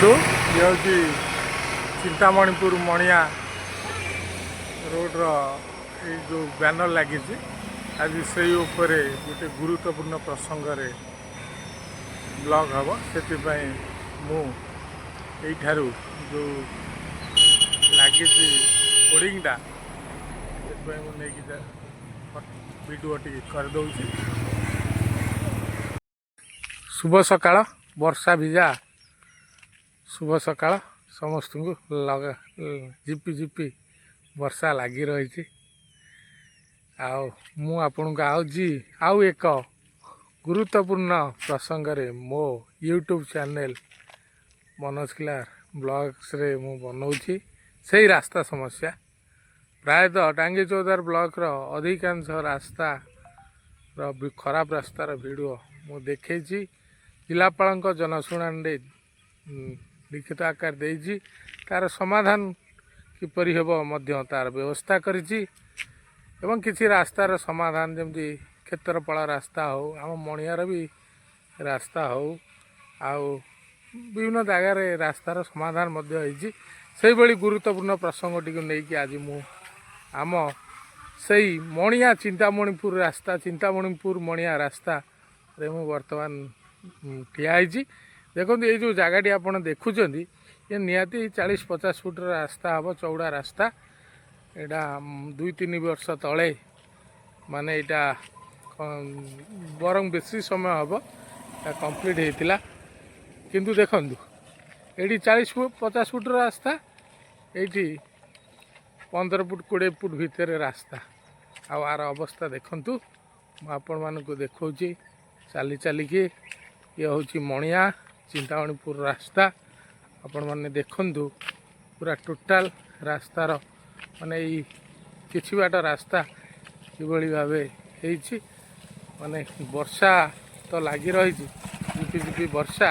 ଦେଖନ୍ତୁ, ଇଏ ହେଉଛି ଚିନ୍ତାମଣିପୁର ମଣିଆ ରୋଡ଼ର ଏଇ ଯେଉଁ ବ୍ୟାନର ଲାଗିଛି। ଆଜି ସେଇ ଉପରେ ଗୋଟେ ଗୁରୁତ୍ୱପୂର୍ଣ୍ଣ ପ୍ରସଙ୍ଗରେ ବ୍ଲଗ୍ ହେବ। ସେଥିପାଇଁ ମୁଁ ଏଇଠାରୁ ଯେଉଁ ଲାଗିଛି ହୋର୍ଡ଼ିଂଟା, ସେଥିପାଇଁ ମୁଁ ନେଇକି ଭିଡ଼ିଓ ଟିକେ କରିଦେଉଛି। ଶୁଭ ସକାଳ, ବର୍ଷା ଭିଜା ଶୁଭ ସକାଳ ସମସ୍ତଙ୍କୁ। ଲଗା ଝିପି ଝିପି ବର୍ଷା ଲାଗି ରହିଛି। ଆଉ ମୁଁ ଆପଣଙ୍କୁ ଆଜି ଆଉ ଏକ ଗୁରୁତ୍ୱପୂର୍ଣ୍ଣ ପ୍ରସଙ୍ଗରେ ମୋ ୟୁଟ୍ୟୁବ୍ ଚ୍ୟାନେଲ୍ ମନୋଜ କିଲାର ବ୍ଲଗ୍ସରେ ମୁଁ ବନାଉଛି ସେଇ ରାସ୍ତା ସମସ୍ୟା। ପ୍ରାୟତଃ ଟାଙ୍ଗି ଚୌଦ୍ୱାର ବ୍ଲକର ଅଧିକାଂଶ ରାସ୍ତାର ଖରାପ ରାସ୍ତାର ଭିଡ଼ିଓ ମୁଁ ଦେଖେଇଛି, ଜିଲ୍ଲାପାଳଙ୍କ ଜନଶୁଣାଣିରେ ଲିଖିତ ଆକାର ଦେଇଛି, ତା'ର ସମାଧାନ କିପରି ହେବ ମଧ୍ୟ ତା'ର ବ୍ୟବସ୍ଥା କରିଛି ଏବଂ କିଛି ରାସ୍ତାର ସମାଧାନ, ଯେମିତି କ୍ଷେତ୍ରପାଳ ରାସ୍ତା ହେଉ, ଆମ ମଣିଆର ବି ରାସ୍ତା ହେଉ, ଆଉ ବିଭିନ୍ନ ଜାଗାରେ ରାସ୍ତାର ସମାଧାନ ମଧ୍ୟ ହେଇଛି। ସେଇଭଳି ଗୁରୁତ୍ୱପୂର୍ଣ୍ଣ ପ୍ରସଙ୍ଗଟିକୁ ନେଇକି ଆଜି ମୁଁ ଆମ ସେଇ ମଣିଆ ଚିନ୍ତାମଣିପୁର ରାସ୍ତା, ଚିନ୍ତାମଣିପୁର ମଣିଆ ରାସ୍ତାରେ ମୁଁ ବର୍ତ୍ତମାନ ଠିଆ ହେଇଛି। ଦେଖନ୍ତୁ, ଏଇ ଯେଉଁ ଜାଗାଟି ଆପଣ ଦେଖୁଛନ୍ତି, ଇଏ ନିହାତି 40-50 ଫୁଟର ରାସ୍ତା ହେବ, ଚଉଡ଼ା ରାସ୍ତା। ଏଇଟା 2-3 ବର୍ଷ ତଳେ, ମାନେ ଏଇଟା ବରଂ ବେଶୀ ସମୟ ହେବ କମ୍ପ୍ଲିଟ୍ ହେଇଥିଲା। କିନ୍ତୁ ଦେଖନ୍ତୁ, ଏଇଠି 40 ଫୁଟ, 50 ଫୁଟର ରାସ୍ତା, ଏଇଠି 15 ଫୁଟ, 20 ଫୁଟ ଭିତରେ ରାସ୍ତା। ଆଉ ଆର ଅବସ୍ଥା ଦେଖନ୍ତୁ, ମୁଁ ଆପଣମାନଙ୍କୁ ଦେଖାଉଛି ଚାଲି ଚାଲିକି। ଇଏ ହେଉଛି ମଣିଆ ଚିନ୍ତାମଣିପୁର ରାସ୍ତା। ଆପଣମାନେ ଦେଖନ୍ତୁ, ପୁରା ଟୋଟାଲ ରାସ୍ତାର ମାନେ ଏଇ କିଛି ବାଟ ରାସ୍ତା କିଭଳି ଭାବେ ହେଇଛି। ମାନେ ବର୍ଷା ତ ଲାଗି ରହିଛି, ଝିପି ଝିପି ବର୍ଷା,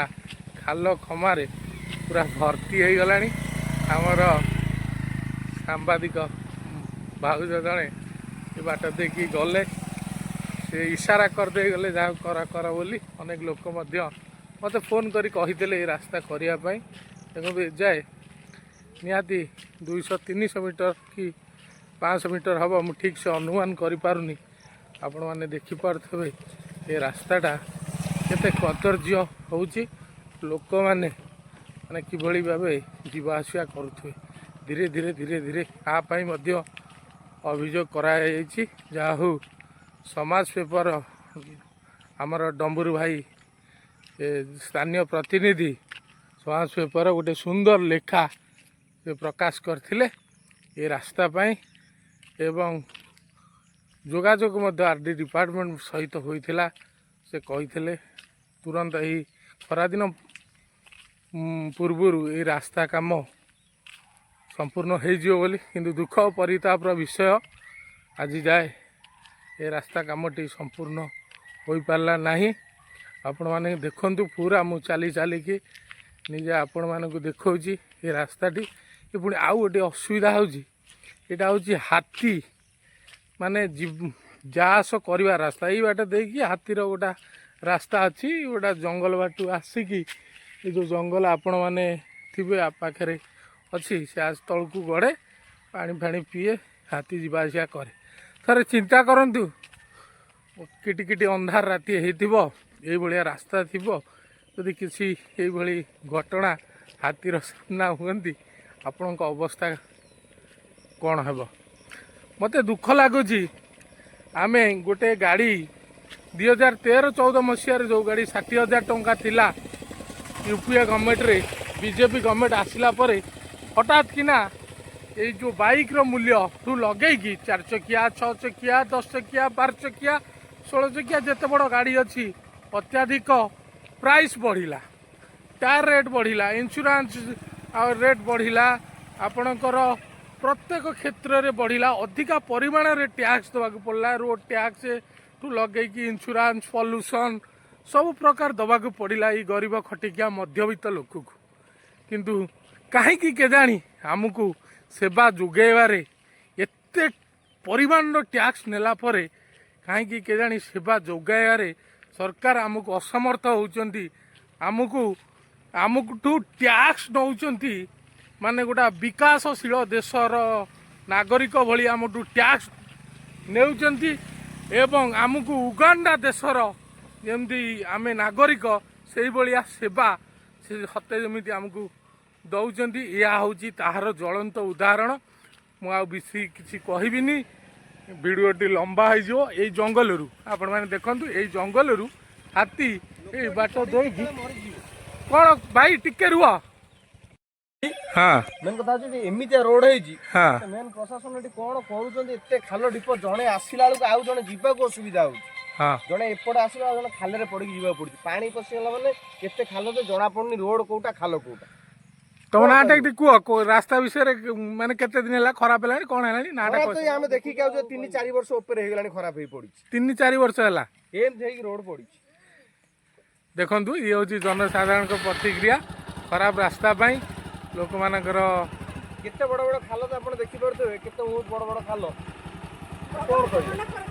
ଖାଲ ଖମାରେ ପୁରା ଭର୍ତ୍ତି ହେଇଗଲାଣି। ଆମର ସାମ୍ବାଦିକ ଭାଉଜ ଜଣେ ଏ ବାଟ ଦେଇକି ଗଲେ, ସେ ଇସାରା କରିଦେଇ ଗଲେ, ଯାହା କର କର ବୋଲି। ଅନେକ ଲୋକ ମଧ୍ୟ ମୋତେ ଫୋନ୍ କରି କହିଥିଲେ ଏଇ ରାସ୍ତା କରିବା ପାଇଁ। ଦେଖନ୍ତୁ, ଏଯାଏ ନିହାତି 200-300 ମିଟର କି 500 ମିଟର ହେବ, ମୁଁ ଠିକ୍ ସେ ଅନୁମାନ କରିପାରୁନି। ଆପଣମାନେ ଦେଖିପାରୁଥିବେ ଏ ରାସ୍ତାଟା କେତେ କଦର୍ଯ୍ୟ ହେଉଛି, ଲୋକମାନେ ମାନେ କିଭଳି ଭାବେ ଯିବା ଆସିବା କରୁଥିବେ ଧୀରେ ଧୀରେ ଧୀରେ ଧୀରେ। ଆ ପାଇଁ ମଧ୍ୟ ଅଭିଯୋଗ କରାଯାଇଛି। ଯାହା ହଉ, ସମାଜ ପେପର ଆମର ଡମ୍ବୁରୁ ଭାଇ, ଏ ସ୍ଥାନୀୟ ପ୍ରତିନିଧି, ସମାଜ ପେପର ଗୋଟେ ସୁନ୍ଦର ଲେଖା ସେ ପ୍ରକାଶ କରିଥିଲେ ଏ ରାସ୍ତା ପାଇଁ ଏବଂ ଯୋଗାଯୋଗ ମଧ୍ୟ ଆର୍ ଡି ଡିପାର୍ଟମେଣ୍ଟ ସହିତ ହୋଇଥିଲା। ସେ କହିଥିଲେ ତୁରନ୍ତ ଏହି ଖରାଦିନ ପୂର୍ବରୁ ଏଇ ରାସ୍ତା କାମ ସମ୍ପୂର୍ଣ୍ଣ ହେଇଯିବ ବୋଲି। କିନ୍ତୁ ଦୁଃଖ ପରିତାପର ବିଷୟ, ଆଜି ଯାଏ ଏ ରାସ୍ତା କାମଟି ସମ୍ପୂର୍ଣ୍ଣ ହୋଇପାରିଲା ନାହିଁ। ଆପଣମାନେ ଦେଖନ୍ତୁ, ପୁରା ମୁଁ ଚାଲି ଚାଲିକି ନିଜେ ଆପଣମାନଙ୍କୁ ଦେଖାଉଛି ଏ ରାସ୍ତାଟି। ଏ ପୁଣି ଆଉ ଗୋଟେ ଅସୁବିଧା ହେଉଛି, ଏଇଟା ହେଉଛି ହାତୀ ମାନେ ଯା ଆସ କରିବା ରାସ୍ତା। ଏଇ ବାଟ ଦେଇକି ହାତୀର ଗୋଟା ରାସ୍ତା ଅଛି, ଗୋଟା ଜଙ୍ଗଲ ବାଟୁ ଆସିକି, ଏ ଯେଉଁ ଜଙ୍ଗଲ ଆପଣମାନେ ଥିବେ ପାଖରେ ଅଛି, ସେ ଆସି ତଳକୁ ଗଡ଼େ, ପାଣି ଫାଣି ପିଏ, ହାତୀ ଯିବା ଆସିବା କରେ। ଥରେ ଚିନ୍ତା କରନ୍ତୁ, କିଟି କିଟି ଅନ୍ଧାର ରାତି ହେଇଥିବ, ଏଇଭଳିଆ ରାସ୍ତା ଥିବ, ଯଦି କିଛି ଏଇଭଳି ଘଟଣା ହାତୀର ସାମ୍ନା ହୁଅନ୍ତି, ଆପଣଙ୍କ ଅବସ୍ଥା କ'ଣ ହେବ? ମୋତେ ଦୁଃଖ ଲାଗୁଛି। ଆମେ ଗୋଟେ ଗାଡ଼ି 2013-14 ମସିହାରେ ଯେଉଁ ଗାଡ଼ି 60,000 ଟଙ୍କା ଥିଲା ୟୁପିଏ ଗଭର୍ଣ୍ଣମେଣ୍ଟରେ, ବିଜେପି ଗଭର୍ଣ୍ଣମେଣ୍ଟ ଆସିଲା ପରେ ହଠାତ୍ କିନା ଏଇ ଯେଉଁ ବାଇକ୍ର ମୂଲ୍ୟଠୁ ଲଗେଇକି ଚାରି ଚକିଆ, ଛଅ ଚକିଆ, 10 ଚକିଆ, 12 ଚକିଆ, 16 ଚକିଆ, ଯେତେ ବଡ଼ ଗାଡ଼ି ଅଛି, ଅତ୍ୟାଧିକ ପ୍ରାଇସ୍ ବଢ଼ିଲା, ଟାୟାର ରେଟ୍ ବଢ଼ିଲା, ଇନ୍ସୁରାନ୍ସ ଆଉ ରେଟ୍ ବଢ଼ିଲା, ଆପଣଙ୍କର ପ୍ରତ୍ୟେକ କ୍ଷେତ୍ରରେ ବଢ଼ିଲା। ଅଧିକା ପରିମାଣରେ ଟ୍ୟାକ୍ସ ଦେବାକୁ ପଡ଼ିଲା, ରୋଡ଼ ଟ୍ୟାକ୍ସଠୁ ଲଗେଇକି ଇନ୍ସୁରାନ୍ସ, ପଲ୍ୟୁସନ୍, ସବୁ ପ୍ରକାର ଦେବାକୁ ପଡ଼ିଲା ଏଇ ଗରିବ ଖଟିକିଆ ମଧ୍ୟବିତ୍ତ ଲୋକକୁ। କିନ୍ତୁ କାହିଁକି କେଜାଣି ଆମକୁ ସେବା ଯୋଗାଇବାରେ ଏତେ ପରିମାଣର ଟ୍ୟାକ୍ସ ନେଲା ପରେ କାହିଁକି କେଜାଣି ସେବା ଯୋଗାଇବାରେ ସରକାର ଆମକୁ ଅସମର୍ଥ ହେଉଛନ୍ତି। ଆମକୁ ଆମଠୁ ଟ୍ୟାକ୍ସ ନେଉଛନ୍ତି, ମାନେ ଗୋଟା ବିକାଶଶୀଳ ଦେଶର ନାଗରିକ ଭଳି ଆମଠୁ ଟ୍ୟାକ୍ସ ନେଉଛନ୍ତି ଏବଂ ଆମକୁ ଉଗାଣ୍ଡା ଦେଶର ଯେମିତି ଆମେ ନାଗରିକ ସେଇଭଳିଆ ସେବା ସେ ସତେ ଯେମିତି ଆମକୁ ଦେଉଛନ୍ତି। ଏହା ହେଉଛି ତାହାର ଜ୍ୱଳନ୍ତ ଉଦାହରଣ। ମୁଁ ଆଉ ବେଶୀ କିଛି କହିବିନି, ଭିଡ଼ିଓଟି ଲମ୍ବା ହେଇଯିବ। ଏଇ ଜଙ୍ଗଲରୁ ଆପଣମାନେ ଦେଖନ୍ତୁ, ଏଇ ଜଙ୍ଗଲରୁ ହାତୀ ଏଇ ବାଟ ଦେଇକି। କ'ଣ ଭାଇ, ଟିକେ ରୁହ। ହଁ। ମେନ୍ କଥା ହଉଛି ଯେ ଏମିତିଆ ରୋଡ ହେଇଛି। ମେନ୍ ପ୍ରଶାସନ ଏଠି କଣ କରୁଛନ୍ତି? ଏତେ ଖାଲ ଢିପ, ଜଣେ ଆସିଲା ବେଳକୁ ଆଉ ଜଣେ ଯିବାକୁ ଅସୁବିଧା ହଉଛି। ଜଣେ ଏପଟେ ଆସିଲା, ଆଉ ଜଣେ ଖାଲରେ ପଡିକି ଯିବାକୁ ପଡୁଛି। ପାଣି ପଶିଗଲା ମାନେ କେତେ ଖାଲ ଯେ ଜଣା ପଡୁନି ରୋଡ କୋଉଟା, ଖାଲ କୋଉଟା। ତମ ନାଁଟା ଟିକେ କୁହ। ରାସ୍ତା ବିଷୟରେ ମାନେ କେତେ ଦିନ ହେଲା ଖରାପ ହେଲାଣି, କ'ଣ ହେଲାଣି, ନାଁଟା ଖରାପ କୁହ। ତ ଏଇ ଆମେ ଦେଖିକି ଆଉଛୁ, 3-4 ବର୍ଷ ଉପରେ ହେଇଗଲାଣି ଖରାପ ହେଇ ପଡିଛି। 3-4 ବର୍ଷ ହେଲା। ଏମିତି ହେଇକି ରୋଡ ପଡିଛି। ଦେଖନ୍ତୁ, ଇଏ ହେଉଛି ଜନସାଧାରଣଙ୍କ ପ୍ରତିକ୍ରିୟା ଖରାପ ରାସ୍ତା ପାଇଁ ଲୋକମାନଙ୍କର। କେତେ ବଡ ବଡ ଖାଲ ତ ଆପଣ ଦେଖିପାରୁଥିବେ, କେତେ ବହୁତ ବଡ ବଡ ଖାଲ। କଣ କହିବେ?